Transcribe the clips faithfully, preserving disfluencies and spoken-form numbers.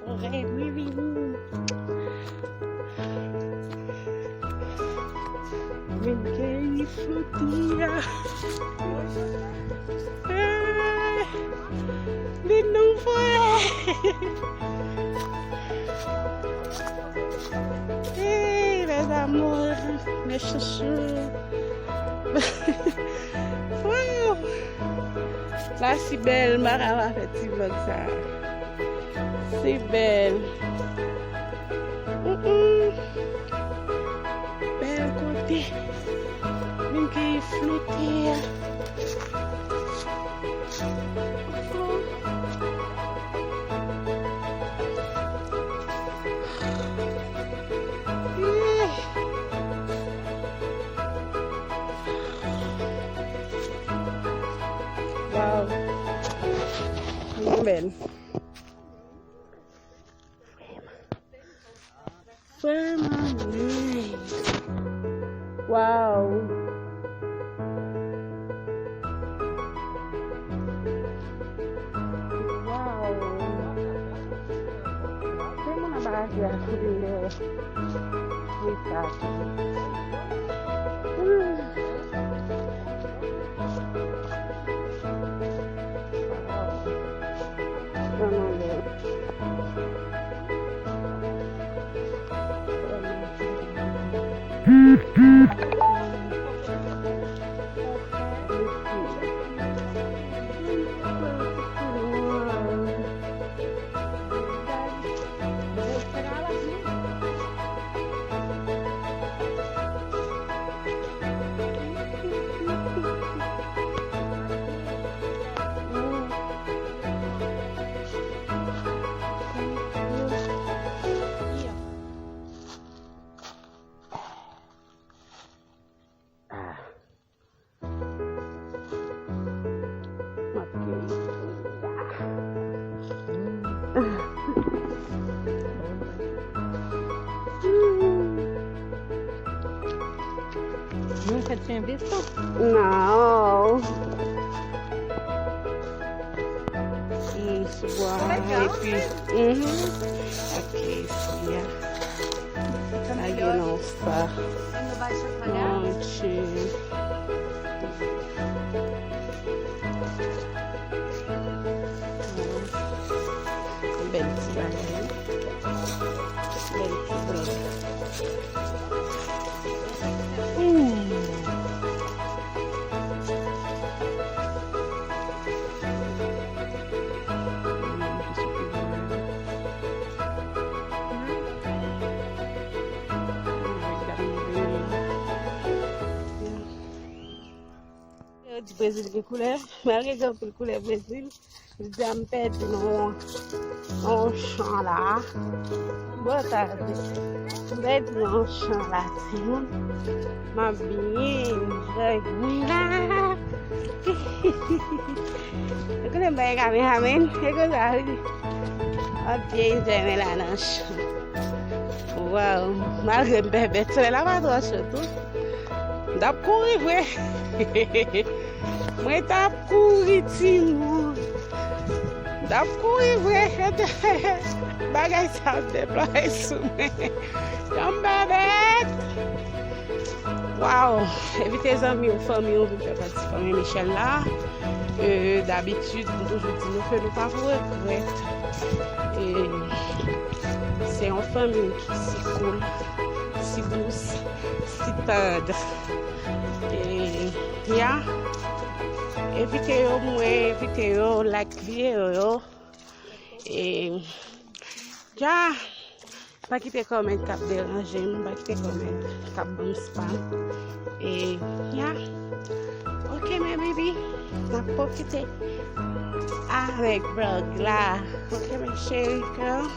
Orèy mwen vini. Vin keyi floti a. Eh, vin non frè. Hey, les amours, mes chouchous. Wow. La si bèl, m pa ka pa fè ti vlòg sa. Si bèl. Mm-mm. Bèl kote. Vin keyi floti a. Wow. Bèl. Vrèman nice. Wow. Wow. Vrèman nan bagay la, wi, sa. Wow. Vrèman bèl. Ah. M ap keyi. Mwen fèt se envestan. Non. Ti swa, epi, mhm. Ok, so, yeah. Sa gen nan sa. Mon Dieu. Bèl ti bagay. Bèl ti vlòg. Hmm. Yo di Brezil gen koulè, malgre gen anpil koulè Brezil, jodi a m pèdi nan yon, nan yon chan la. Bon, tande. M pèdi nan yon chan la, timoun. M ap byen jwe la. Ou konnen m pa gen kameraman, e konsa wi. M ap byen jwe la nan chan. Waw, malgre m pè bèt, solèy la pa twò cho tou. M t ap kouri vre. Mwen t ap kouri, timoun. M t ap kouri vre. Bagay sa ap deplwaye sou mwen. Janm bèbèt. Waw. Envite zanmi w, fanmi w vin fè pati fanmi Michel la. E, dabitid, m toujou di nou ke nou pa pou regrèt. E, se yon fanmi ki si cool, si dous, si tand. E, ya, envite yo, mwen envite yo, like videyo yo. E, ya, pa kite kòmèt k ap deranje m, pa kite kòmèt k ap ban m spam. E, ya. Ok, mes bébés, n ap pwofite avèk vlòg la. Ok, mes chéris, girl.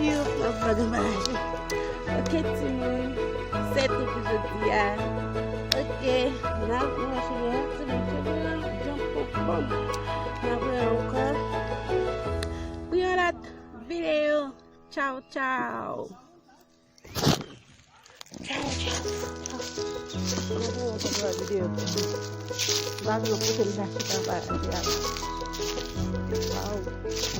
Yo, m ap vlog an bagay. Ok, timoun. Se tou pou jodi a. Ok, n ap manje yon ti manje blan, jan konkonm. N ap wè ankò pou yon lòt videyo. Tchaw, tchaw. Tchaw, tchaw, tchaw. N ap wè ankò pou yon lòt videyo. M pa vle kote m ta chita pa la. Waw.